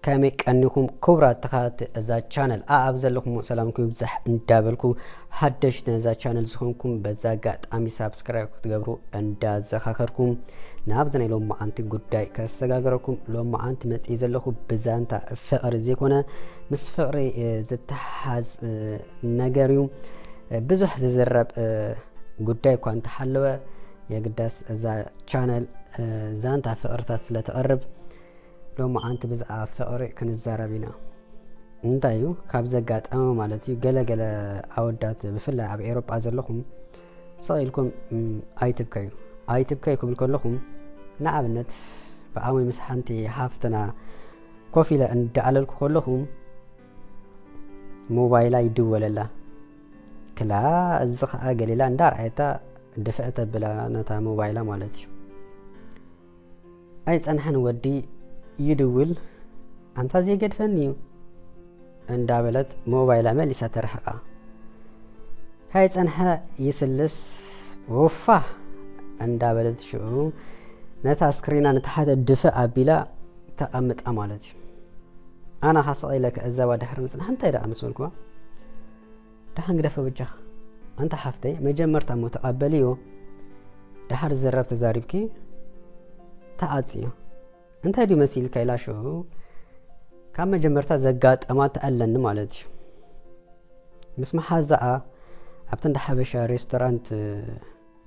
ከመይ ቀኒኹም ክቡራት ተኸታተልቲ እዛ ቻነል? ኣኣብ ዘለኹም ሰላምኩም ይብዛሕ እንዳበልኩ፣ ሓደሽቲ ነዛ ቻነል ዝኾንኩም በዛ ኣጋጣሚ ሳብስክራይብ ክትገብሩ እንዳዘኻኸርኩም፣ ናብዚ ናይ ሎማዓንቲ ጉዳይ ከሰጋግረኩም። ሎማዓንቲ መፅኢ ዘለኹ ብዛንታ ፍቕሪ ዘይኮነ ምስ ፍቕሪ ዝተሓዝ ነገር እዩ። ብዙሕ ዝዝረብ ጉዳይ እኳ እንተሃለወ፣ የግዳስ እዛ ቻነል ዛንታ ፍቕርታት ስለተቕርብ፣ ሎማዓንቲ ብዛዕባ ፍቕሪ ክንዛረብ ኢና። እንታይ እዩ ካብ ዘጋጠመ ማለት እዩ? ገለ ገለ ኣወዳት፣ ብፍላይ ኣብ ኤውሮጳ ዘለኹም፣ ስቕ ኢልኩም ኣይትብከዩ። ኣይትብከዩ ክብል ከለኹም፣ ንኣብነት ብኣሞይ ምስ ሓንቲ ሃፍትና ኮፍ ኢለ እንዳኣለልኩ ከለኹም፣ ሞባይላ ይድወለላ። ክላ እዚ ኸኣ ገሊላ እንዳርኣየታ ድፍእ ተብላ ነታ ሞባይላ ማለት እዩ። ኣይጸንሐን ወዲ ይድውል፣ ኣንታ ዘይገድፈኒ እዩ እንዳበለት ሞባይላ መሊሳ ተርሕቓ። ካይጸንሐ ይስልስ፣ ኡፋ እንዳበለት ሽዑ ነታ ስክሪና ንታሕተ ድፍእ ኣቢላ ተቐምጣ ማለት እዩ። ኣነ ኻስቕ ኢለ ክዕዘባ ድሕሪ ምጽናሕ እንታይ ደኣ ምስ በልኩዋ፣ ደሓን ግደፎ በጃኻ። ኣንታ ሓፍተይ፣ መጀመርታ እሞ ተቐበልዮ፣ ደሓር ዝዘረብ ተዛሪብኪ ተዓጽዮ። እንታይ ድዩ መሲልካ ኢላ ሽዑ ካብ መጀመርታ ዘጋጠማ ተኣለኒ ማለት እዩ። ምስ መሓዛኣ ኣብቲ እንዳ ሓበሻ ሬስቶራንት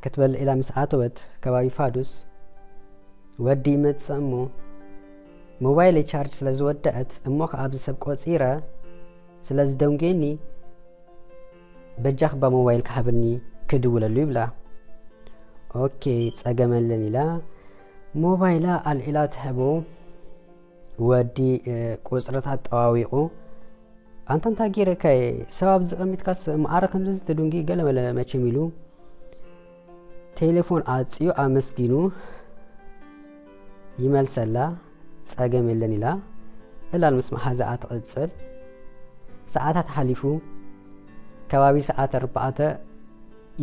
ክትበልዕ ኢላ ምስ ኣተወት፣ ከባቢ ፋዱስ፣ ወዲ ይመጽእ እሞ ሞባይለይ ቻርጅ ስለ ዝወደአት እሞ ከኣ ኣብዚ ሰብ ቆጺረ ስለ ዝደንጉየኒ በጃ ክባ ሞባይል ክሃብኒ ክድውለሉ ይብላ። ኦኬ ጸገም የለን ኢላ ሞባይላ ኣልዒላ ትህቦ። ወዲ ቁጽርታት ጠዋዊቑ ኣንታ እንታይ ገይረካየ? ሰብ ኣብዚ ቀሚጥካስ ማዕረ ክንድዚ ትድንጉ ገለ መለ መቸም ኢሉ ቴሌፎን ኣጽዩ ኣመስጊኑ ይመልሰላ። ጸገም የለን ኢላ ዕላል ምስ መሓዛኣ ትቕጽል። ሰዓታት ሓሊፉ ከባቢ ሰዓት ኣርባዕተ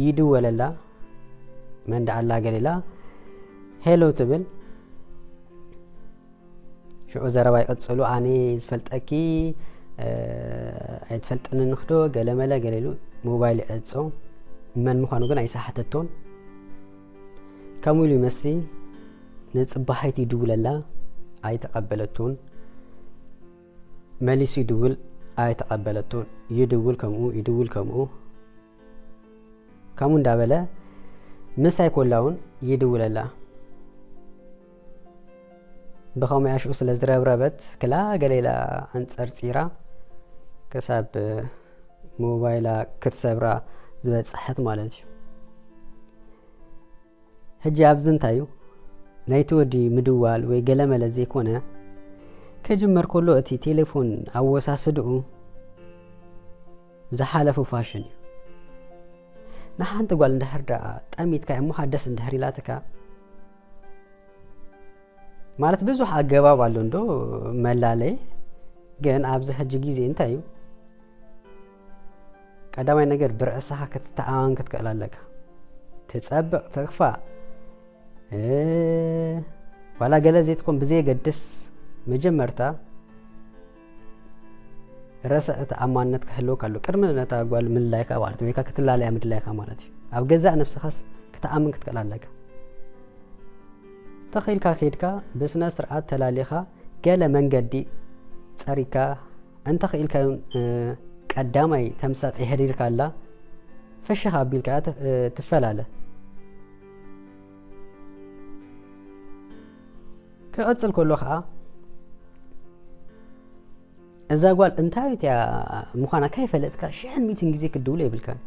ይድወለላ። መን ደኣ ኣላ ገለ ኢላ ሄሎ ትብል። ሽዑ ዘረባ ይቕጽሉ። ኣነ ዝፈልጠኪ ኣይትፈልጥንንኽዶ ገለመለ ገለ ኢሉ ሞባይል ይዕጾ። መን ምዃኑ ግን ኣይሰሓተቶን። ከምኡ ኢሉ ይመሲ ንጽባሒት ይድውለላ፣ ኣይተቐበለቶን። መሊሱ ይድውል፣ ኣይተቐበለቶን። ይድውል ከምኡ ይድውል ከምኡ ከምኡ እንዳበለ ምሳይ ኮላ እውን ይድውለላ። ብኸምኡ ኣሽኡ ስለ ዝረብረበት ክላ ገሌላ ኣንጸርጺራ ክሳብ ሞባይላ ክትሰብራ ዝበጽሐት ማለት እዩ። ሕጂ ኣብዚ እንታይ እዩ ናይቲ ወዲ ምድዋል ወይ ገለመለ ዘይኮነ፣ ክጅመር ከሎ እቲ ቴሌፎን ኣወሳስድኡ ዝሓለፉ ፋሽን እዩ። ንሓንቲ ጓል እንድሕር ደኣ ጠሚትካ እሞ ሓደስ እንድሕር ኢላትካ፣ ማለት ብዙሕ ኣገባብ ኣሎ እንዶ መላለይ፣ ግን ኣብዚ ሕጂ ግዜ እንታይ እዩ ቀዳማይ ነገር ብርእስኻ ክትተኣማመን ክትክእል ኣለካ። ትጸብቕ ትኽፋእ ዋላ ገለ ዘይትኮን ብዘየገድስ መጀመርታ ረሰ ተኣማንነት ክህልወካ ኣሎ ቅድሚ ነታ ጓል ምልላይካ ማለት ወይ ክትላለያ ምድላይካ ማለት እዩ። ኣብ ገዛእ ነብስኻስ ክትኣምን ክትክእል ኣለካ። ተኺኢልካ ከይድካ ብስነ ስርዓት ተላሊኻ ገለ መንገዲ ጸሪካ እንተኽኢልካ ቀዳማይ ተምሳጥ የህሪርካ ኣላ ፍሽኽ ኣቢልካ ትፈላለ። ክቕጽል ከሎ ኸዓ እዛ ጓል እንታይ እያ ምዃና ካይፈለጥካ ሽሕን ሚትን ግዜ ክትድውሎ የብልካን።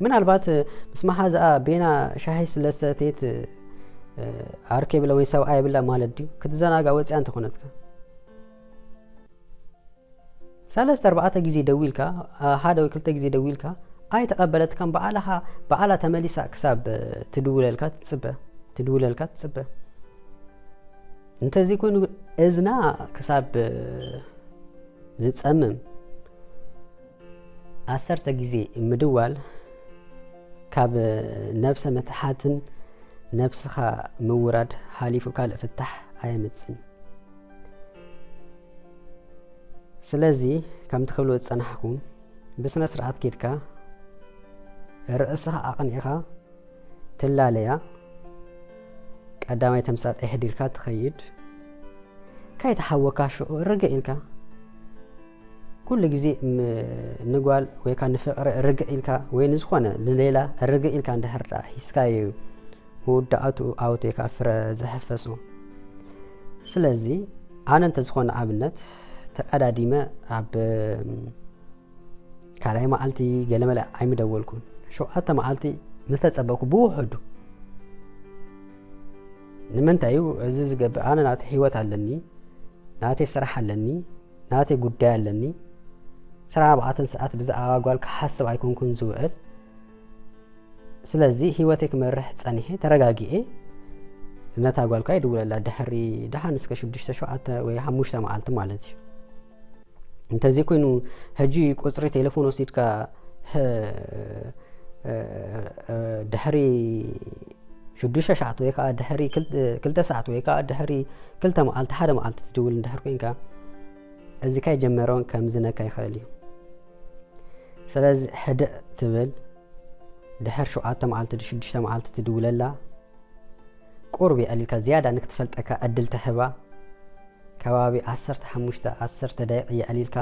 ምናልባት ምስ መሓዛኣ ቤና ሻሂ ስለሰተየት ኣርከ የብላ ወይ ሰብኣ የብላ ማለት ድዩ ክትዘናጋ ወፂኣ እንተኾነትካ ሰለስተ ኣርባዕተ ግዜ ደዊልካ ሓደ ወይ ክልተ ግዜ ደዊልካ ኣይተቐበለትካን በዓላኻ በዓላ ተመሊሳ ክሳብ ትድውለልካ ትፅበ ትድውለልካ ትፅበ። እንተዘይኮይኑ ግን እዝና ክሳብ ዝፀምም ዓሰርተ ግዜ ምድዋል ካብ ነብሰ ምትሓትን ነብስኻ ምውራድ ሓሊፉ ካልእ ፍታሕ ኣየምፅን። ስለዚ ከምቲ ክብሎ ዝጸናሕኩ፣ ብስነ ስርዓት ኬድካ ርእስኻ ኣቕኒዕካ ትላለያ፣ ቀዳማይ ተምሳጥ ኣሕዲርካ ትኸይድ። ካይተሓወካ ሽዑ ርግእ ኢልካ፣ ኩሉ ግዜ ም-፣ ንጓል ወይ ከኣ ንፍቕሪ ርግእ ኢልካ ወይ ንዝኾነ ንሌላ ርግእ ኢልካ እንድሕር ደኣ ሒዝካዮ እዩ መወዳእትኡ ኣውት ወይ ከኣ ፍረ ዝሕፈሶ። ስለዚ ኣነ እንተዝኾነ ኣብነት ተቐዳዲመ ኣብ ካልኣይ መዓልቲ ገለመለ ኣይምደወልኩን። ሸውዓተ መዓልቲ ምስ ተጸበኩ ብውሕዱ። ንምንታይ እዩ እዚ ዝገብር? ኣነ ናተይ ህይወት ኣለኒ፣ ናተይ ስራሕ ኣለኒ፣ ናተይ ጉዳይ ኣለኒ። ዕስራን ኣርባዕተን ሰዓት ብዛዕባ ጓል ክሓስብ ኣይኮንኩን ዝውዕል። ስለዚ ህይወተይ ክመርሕ ጸኒሐ፣ ተረጋጊኤ ነታ ጓል ከኣ ይድውለላ። ድሕሪ ደሓን እስከ ሽዱሽተ፣ ሸውዓተ ወይ ሓሙሽተ መዓልቲ ማለት እዩ። እንተዘይኮይኑ፣ ሕጂ ቁጽሪ ቴሌፎን ወሲድካ፣ ህ-፣ እ-፣ እ-፣ ድሕሪ ሽዱሽተ ሰዓት ወይ ከኣ ድሕሪ ክል-፣ ክልተ ሰዓት ወይ ከኣ ድሕሪ ክልተ መዓልቲ፣ ሓደ መዓልቲ ትድውል እንድሕር ኮይንካ፣ እዚ ከይጀመረ እውን ከምዝነካ ይኽእል እዩ። ስለዚ ሕድእ ትብል፣ ድሕር ሸውዓተ መዓልቲ፣ ሽዱሽተ መዓልቲ ትድውለላ፣ ቁሩብ የዕሊልካ ዝያዳ ንክትፈልጠካ ዕድል ትህባ። ከባቢ ዓሰርተ ሓሙሽተ፣ ዓሰርተ ደቂቕ የዕሊልካ፣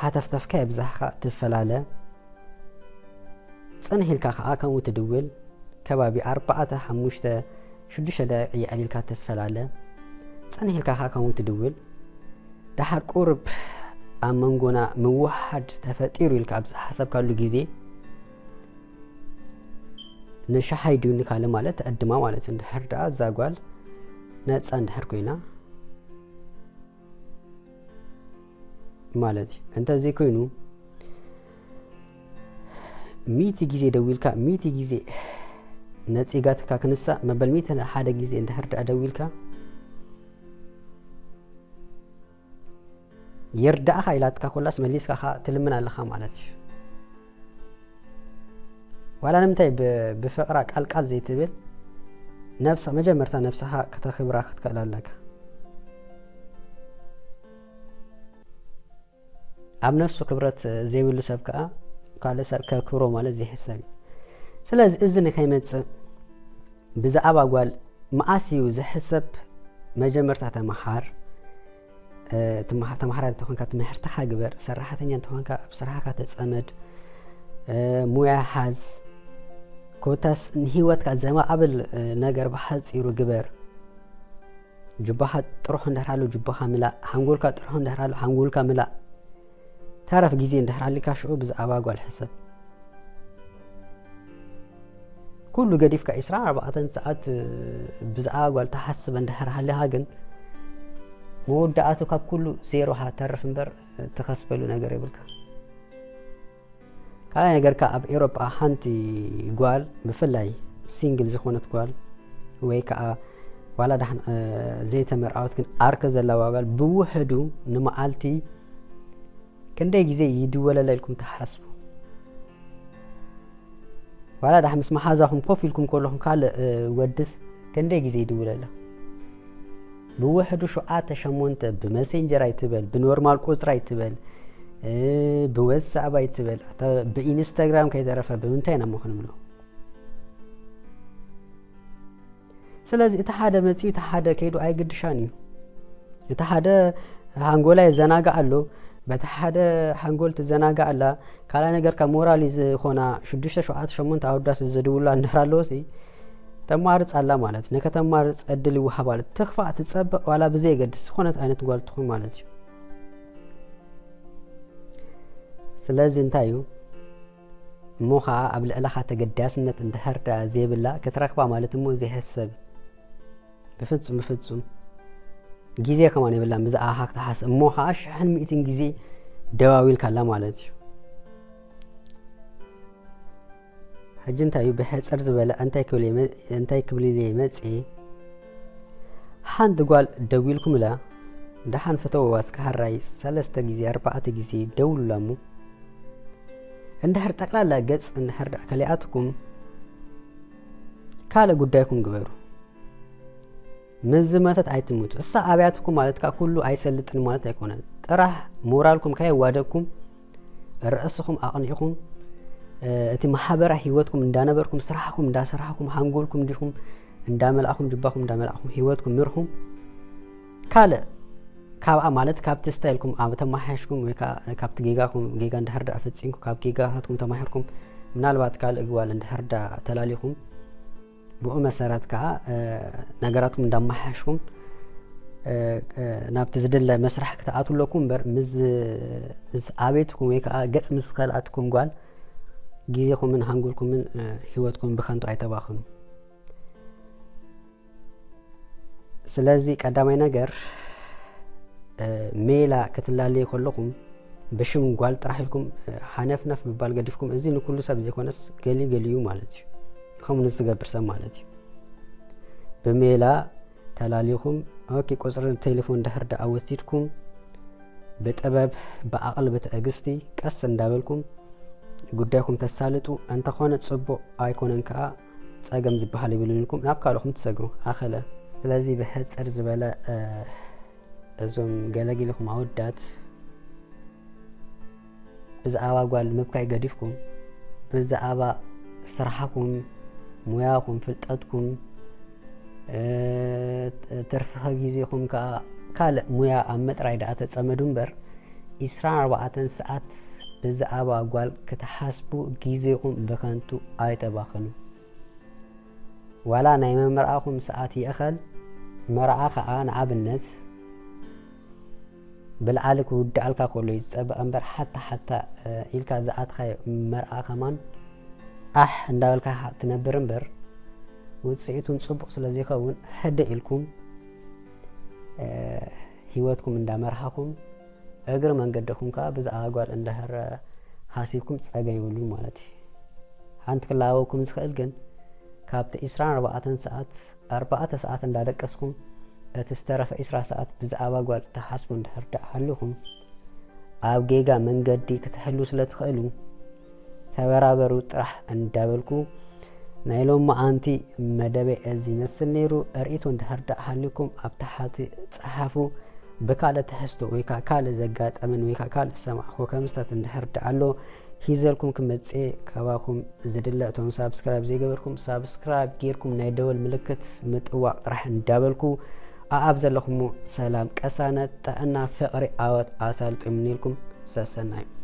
ሃተፍተፍካ የብዛሕካ ትፈላለ። ጽንሕ ኢልካ ከኣ ከምኡ ትድውል። ከባቢ ኣርባዕተ፣ ሓሙሽተ፣ ሽዱሽተ ደቂቕ የዕሊልካ ትፈላለ። ጽንሕ ኢልካ ከኣ ከምኡ ትድውል። ደሓር ቁሩብ ኣብ መንጎና ምውሓድ ተፈጢሩ ኢልካ ኣብ ዝሓሰብካሉ ግዜ፣ ንሻሓይ ድዩ ንካልእ ማለት ትዕድማ ማለት እዩ። እንድሕር ደኣ እዛ ጓል ነጻ እንድሕር ኮይና ማለት እዩ። እንተዘይኮይኑ፣ ሚእቲ ግዜ ደዊልካ፣ ሚእቲ ግዜ ነጺጋትካ ክንሳ፣ መበል ሚእቲ ሓደ ግዜ እንድሕር ደኣ ደዊልካ፣ ይርዳእኻ ኢላትካ ኮላስ መሊስካ ኸኣ ትልምን ኣለኻ ማለት እዩ። ዋላ ንምንታይ ብ-፣ ብፍቕራ ቃል ቃል ዘይትብል? ነብሳ-፣ መጀመርታ ነብስኻ ከተኽብራ ክትክእል ኣለካ። ኣብ ነፍሱ ክብረት ዘይብሉ ሰብ ከኣ ካልእ ሰብ ከክብሮ ማለት ዘይሕሰብ እዩ። ስለዚ እዚ ንኸይመጽእ ብዛዕባ ጓል መኣስ እዩ ዝሕሰብ? መጀመርታ ተመሃር። እ፣ ትመሃ-፣ ተምሃራይ እንተኾንካ ትምህርትኻ ግበር፣ ሰራሕተኛ እንተኾንካ ኣብ ስራሕካ ተጸመድ፣ እ፣ ሙያ ሓዝ፣ ኮታስ ንህይወትካ ዘማዕብል፣ እ፣ ነገር ብሓጺሩ ግበር። ጁባኻ ጥርሑ እንድሕር ኣሎ ጁባኻ ምላእ፣ ሓንጎልካ ጥርሑ እንድሕር ኣሎ ሓንጎልካ ምላእ። ተረፍ ግዜ እንድሕር ኣሊካ ሽዑ ብዛዕባ ጓል ሕሰብ። ኩሉ ገዲፍካ ዕስራን ኣርባዕተን ሰዓት፣ እ፣ ብዛዕባ ጓል ትሓስብ እንድሕር ሃሊኻ ግን መወዳእቱ ካብ ኩሉ ዜሮ ሃ ተርፍ እምበር ትኸስበሉ ነገር የብልካ። ካልኣይ ነገር ከኣ ኣብ ኤውሮጳ ሓንቲ ጓል ብፍላይ ሲንግል ዝኾነት ጓል ወይ ከኣ ዋላ ዳሕን፣ እ፣ ዘይተመርዓወት ግን ዓርከ ዘለዋ ጓል ብውሕዱ ንመዓልቲ ክንደይ ግዜ ይድወለላ ኢልኩም ትሓስቡ? ዋላ ዳሕ ምስ መሓዛኹም ኮፍ ኢልኩም ከለኹም ካልእ፣ እ፣ ወድስ ክንደይ ግዜ ይድውለላ? ብውሕዱ ሸውዓተ ሸሞንተ ብመሴንጀር ኣይትበል፣ ብኖርማል ቁጽሪ ኣይትበል፣ እ፣ ብወትስኣፕ ኣይትበል፣ ኣታ ብኢንስታግራም ከይተረፈ ብምንታይ ኢና እሞ ክንብሎ? ስለዚ እቲ ሓደ መጺኡ እቲ ሓደ ከይዱ ኣይግድሻን እዩ። እቲ ሓደ ሓንጎላ የዘናግዕ ኣሎ፣ በቲ ሓደ ሓንጎል ትዘናግዕ ኣላ። ካልኣይ ነገር ካብ ሞራሊ ዝኾና ሽዱሽተ፣ ሸውዓተ፣ ሸሞንተ ኣወዳት ዝድውላ እንድሕር ኣለዎ ሲ ተማርጽ ኣላ ማለት፣ ንከተማርጽ ዕድል ይወሃባ ኣሎ። ትኽፋእ ትጸብቕ ዋላ ብዘየገድስ ዝኾነት ዓይነት ጓል ትኹን ማለት እዩ። ስለዚ እንታይ እዩ እሞ ኸዓ ኣብ ልዕለኻ ተገዳስነት እንድሕር ደኣ ዘይብላ ክትረኽባ ማለት እሞ ዘይሕሰብ። ብፍጹም፣ ብፍጹም። ግዜ ከማን የብላን ብዛዕባኻ ክትሓስብ። እሞ ኸዓ ሽሕን ሚእትን ግዜ ደዋዊልካላ ማለት እዩ። ሕጂ እንታይ እዩ ብሕጽር ዝበለ እንታይ ክብል እየ መ-፣ እንታይ ክብል ኢለ እየ መጽየ? ሓንቲ ጓል ደዊልኩምላ፣ ደሓን ፍተውዋ እስከ ሃራይ ሰለስተ ግዜ፣ ኣርባዕተ ግዜ ደውሉላ እሞ፣ እንድሕር ጠቕላላ ገጽ እንድሕር ደኣ ከሊኣትኩም፣ ካልእ ጉዳይኩም ግበሩ። ምስ ዝመተት ኣይትሙቱ። እሳ ኣብያትኩም ማለት ከኣ ኩሉ ኣይሰልጥን ማለት ኣይኮነን። ጥራሕ ሞራልኩም ከየዋደኩም ርእስኹም ኣቕኒዕኹም እቲ ማሕበራዊ ህይወትኩም እንዳነበርኩም ስራሕኩም እንዳሰራሕኩም ሓንጎልኩም ዲኹም እንዳመልኣኹም ጅባኹም እንዳመልኣኹም ህይወትኩም ምርኹም። ካልእ ካብኣ ማለት ካብቲ ስታይልኩም ኣብ ተማሓሽኩም ወይ ከዓ ካብቲ ጌጋኹም ጌጋ እንድሕር ደኣ ፈጺምኩም ካብ ጌጋታትኩም ተማሂርኩም ምናልባት ካልእ ግዋል እንድሕር ደኣ ተላሊኹም ብኡ መሰረት ከዓ ነገራትኩም እንዳመሓሽኩም ናብቲ ዝድለ መስራሕ ክትኣትለኩም እምበር ምስ ኣቤትኩም ወይ ከዓ ገጽ ምስ ከልኣትኩም ጓል ግዜኹምን ሃንጎልኩምን ህይወትኩም ብከንቱ ኣይተባኽኑ። ስለዚ ቀዳማይ ነገር ሜላ ክትላለዩ ከለኹም ብሽም ጓል ጥራሕ ኢልኩም ሓነፍነፍ ምባል ገዲፍኩም፣ እዚ ንኩሉ ሰብ ዘይኮነስ ገሊኡ ገሊኡ ማለት እዩ። ከምኡ ንዝትገብር ሰብ ማለት እዩ። ብሜላ ተላሊኹም ኦኬ፣ ቁፅሪ ቴሌፎን ድሕር ደኣ ወሲድኩም ብጥበብ ብዓቕሊ ብትዕግስቲ ቀስ እንዳበልኩም ጉዳይኩም ተሳልጡ። እንተኾነ ፅቡቕ ኣይኮነን ከዓ ፀገም ዝበሃል ይብልን ኢልኩም ናብ ካልኦኹም ትሰግሩ። ኣኸለ ስለዚ ብሕፅር ዝበለ እዞም ገለጊልኹም ኣወዳት ብዛዕባ ጓል ምብካይ ገዲፍኩም ብዛዕባ ስራሕኩም፣ ሙያኹም፣ ፍልጠትኩም፣ ትርፊ ግዜኹም ከዓ ካልእ ሙያ ኣብ ምጥራይ ደኣ ተፀመዱ እምበር፣ ዒስራን ኣርባዕተን ሰዓት ብዛዕባ ጓል ክትሓስቡ ግዜኹም ብከንቱ ኣይተባኽኑ። ዋላ ናይ መመርዓኹም ሰዓት ይእኸል፣ መርዓ ከዓ ንኣብነት ብልዓሊ ክውድኣልካ ከሎ እዩ ዝፀበቐ እምበር ሓታ ሓታ ኢልካ ዝኣትኻዮ መርዓ ከማን ኣሕ እንዳበልካ ትነብር እምበር ውፅኢቱን ፅቡቕ ስለ ዘይኸውን ሕደ ኢልኩም ህይወትኩም እንዳመርሓኹም እግሪ መንገድኹም ከዓ ብዛዕባ ጓል እንዳህረ ሓሲብኩም ፀገም ይብሉን ማለት እዩ። ሓንቲ ክላበውኩም ዝኽእል ግን ካብቲ ዒስራን ኣርባዕተን ሰዓት ኣርባዕተ ሰዓት እንዳደቀስኩም እቲ ዝተረፈ ዒስራ ሰዓት ብዛዕባ ጓል ትሓስቡ እንድሕር ደኣ ሃሊኹም ኣብ ጌጋ መንገዲ ክትሕሉ ስለ ትኽእሉ ተበራበሩ ጥራሕ እንዳበልኩ ናይ ሎማዓንቲ መደበይ እዚ ይመስል ነይሩ። ርእይቶ እንድሕር ደኣ ሃሊኩም ኣብ ታሕቲ ጸሓፉ። ብካልእ ትሕዝቶ ወይ ከዓ ካልእ ዘጋጠመን ወይ ከዓ ካልእ ዝሰማዕኩዎ ከምስታት እንድሕር ደኣ ኣሎ ሂዘልኩም ክመጽእ ካባኩም ዝድለ እቶም ሳብስክራይብ ዘይገበርኩም ሳብስክራይብ ጌርኩም ናይ ደወል ምልክት ምጥዋቅ ጥራሕ እንዳበልኩ ኣኣብ ዘለኹሞ ሰላም ቀሳነት ጥዕና ፍቅሪ ዓወት ኣሳልጡ ይምንየልኩም። ሰሰናዩ።